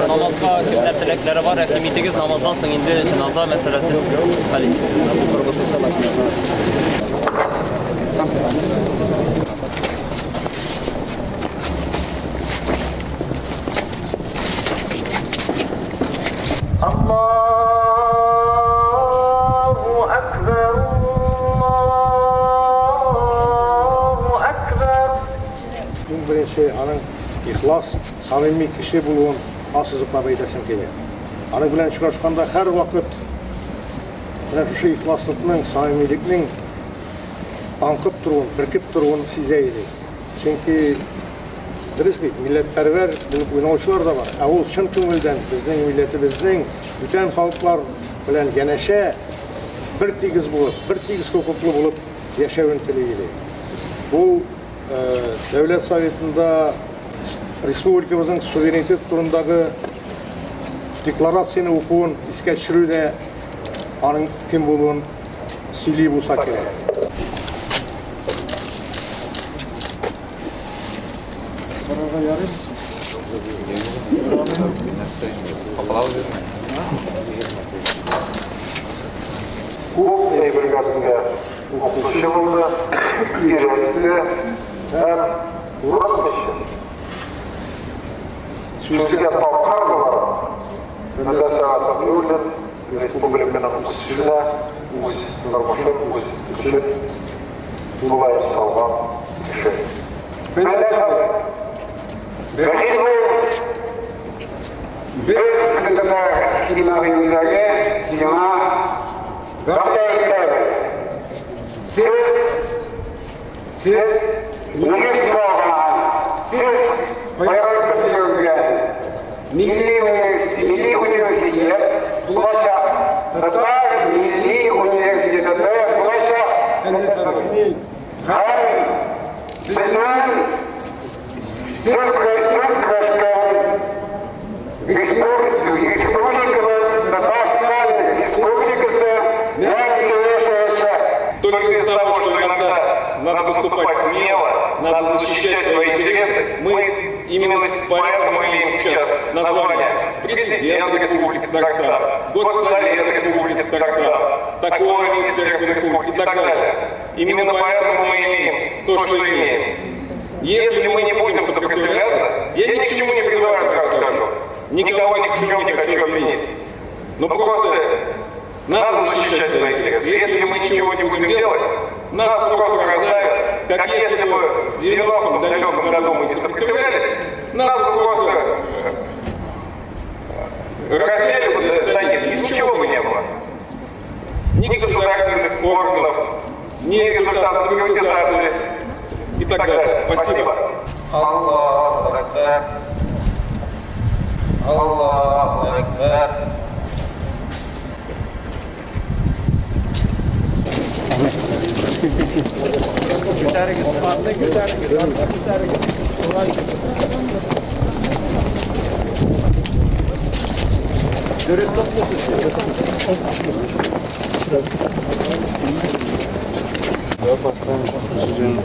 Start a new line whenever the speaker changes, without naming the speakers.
Намазга кемнәр теләкләре бар, рәхим итегез, намаздан соң инде җеназа мәсьәләсен хәл
Аллаһу әкбәр, Аллаһу әкбәр.
Иң беренче аның ихлас, самими кеше булуын ассызыклап әйтәсем килә. Аның белән очрашканда һәрвакыт менә шушы ихласлыкның, самимилекнең аңкып торуын, бөркеп торуын сизә идек. Чөнки дөрес бит, милләтпәрвәр булып уйнаучылар да бар. Ә ул чын күңелдән безнең милләтебезнең бүтән халыклар белән янәшә бер тигез булып, бер тигез хокуклы булып яшәвен тели иде. Бу Дәүләт Советында республикабызның суверенитет турындагы декларацияне укуын искә төшерү дә аның кем булуын сөйли булса кирәк. Карарга ярыймы?
Күп әйбергә безгә укытучы булды, өйрәтте һәм урыс өчен сүзгә тапкыр буларак Мөдәссәр Сафиуллин республиканың үсешенә үз тормышын, үз көчен тулаем салган кеше. Мөдәссәр абый, бәхил бул! Без Бөтендөнья иҗтимагый үзәге сиңа вәгъдә итәбез. Сез, сез нигез салган, сез проект төзегән милли милли университет булачак. Татар милли университеты булачак. Һәм безнең сез көрәшкән республикабыз Татарстан Республикасы мәңге яшәячәк.
Только из-за того, что иногда надо поступать смело, надо защищать свои интересы, мы именно поэтому имеем сейчас название Президент Республики Татарстан, Госсовет Республики Татарстан, такое Министерство Республики и так далее. Именно поэтому мы имеем то, что имеем. Если мы не будем сопротивляться, я ни к чему не призываю, сразу скажу. Никого ни в чем не хочу обвинить. Но просто надо защищать свои интересы. Если мы ничего не будем делать, нас просто раздавят, как если бы в 90-м далеком году мы сопротивлялись, нас бы просто раздели бы до нитки, ничего бы не было. Ни государственных органов, ни результатов приватизации и так далее. Спасибо.
Аллаһу әкбәр. Аллаһу әкбәр.
Күтәрегез, атны күтәрегез, атны күтәрегез. Дөрес тотмыйсыз.
Давай поставим президент.